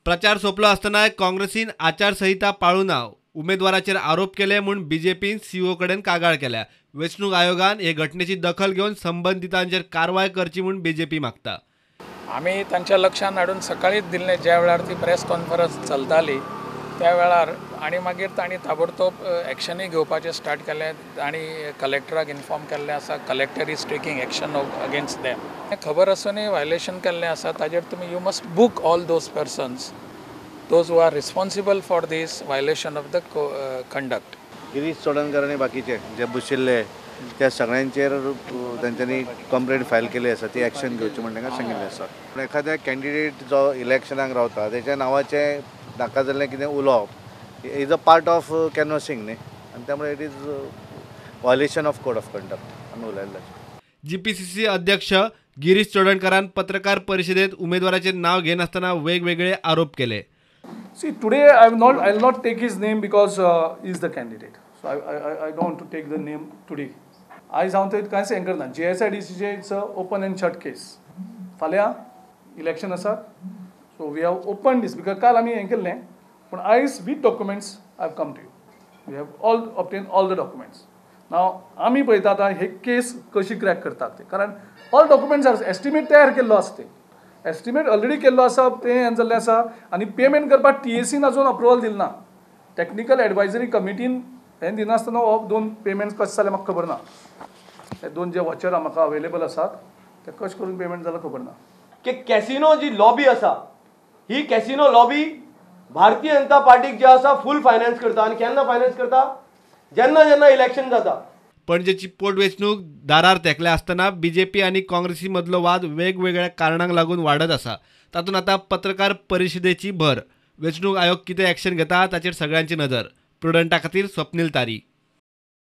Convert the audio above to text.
प्रचार सोंपलो आसतनाय काँग्रेसीन आचारसंहिता पाळूं ना, उमेदवाराचेर आरोप केले म्हूण बीजेपीन सीओ कडेन कागाळ केल्या. वेंचणूक आयोगान हे घटनेची दखल घेवन संबंदितांचेर कारवाय करची म्हूण बीजेपी मागता. आमी तांच्या लक्षांत हाडून सकाळीच दिल्लें, ज्या वेळार ती प्रेस कॉन्फरन्स चलताली त्या वेळार, आनी मागीर तांणी ताबडतोब एक्शनूय घेवपाचें स्टार्ट केलें आनी कलेक्टराक इन्फॉर्म केल्लें आसा. Collector is taking action against them. खबर आसूनय व्हायलेशन केल्लें आसा, ताजेर तुमी you must book all those persons, those who are responsible for this violation of the conduct. Girish Chodankar आनी बाकीचे जे बशिल्ले त्या सगळ्यांचेर तांच्यांनी कंप्लेंट फायल केली आसा, ती एक्शन घेवची म्हण तांकां सांगिल्लें आसा. पूण एखाद्या कॅन्डिडेट जो इलेक्शनाक रावता तेच्या नांवाचें नाका जाल्लें कितें उलोवप is a part of canvassing न्ही, आनी त्यामुळे it is violation of code of conduct आमी उलयल्लें. जीपीसीसी अध्यक्ष गिरीश चोडणकरान पत्रकार परिषदेत उमेदवाराचे नाव घेनासतना वेगवेगळे आरोप केले. See, today I will not take his name because he is the candidate. So I don't want to take the name today. आयज हांव ते कांयच हें करना. GSIDC it's a open and shut case. फाल्यां इलेक्शन आसा, so we have open this because काल आमी हें केल्लें, पूण आयज with documents I have come to you. We have all obtain all the documents. Now आमी पळयता आतां हे केस कशी क्रॅक करतात ते, कारण ऑल डॉक्युमेंट्स आर एस्टिमेट तयार केल्लो आसा, ते एस्टिमेट ऑलरेडी केल्लो आसा, तें हें जाल्लें आसा आनी पेमेंट करपाक टीएसीन अजून अप्रुवल दिलें ना. टॅक्निकल एडवायजरी कमिटीन हें दिनासतना हो दोन पेमेंट्स कशें जालें म्हाका खबर ना. हे दोन जे वॉचर म्हाका अवेलेबल आसात ते कशें करून पेमेंट जालें खबर ना. की कॅसिनो जी लॉबी आसा ही कॅसिनो लॉबी भारतीय जनता पार्टीक जे आसा फूल फायनान्स करता, आनी केन्ना फायनान्स करता, जेन्ना जेन्ना इलेक्शन जाता. पणजेची पोटवेंचणूक दारार तेंकल्या आसतना बीजेपी आनी काँग्रेसी मदलो वाद वेगवेगळ्या कारणांक लागून वाडत आसा. तातूंत आतां पत्रकार परिशदेची भर. वेंचणूक आयोग कितें एक्शन घेता ताचेर सगळ्यांची नदर. प्रुडंटा खातीर स्वप्नील तारी.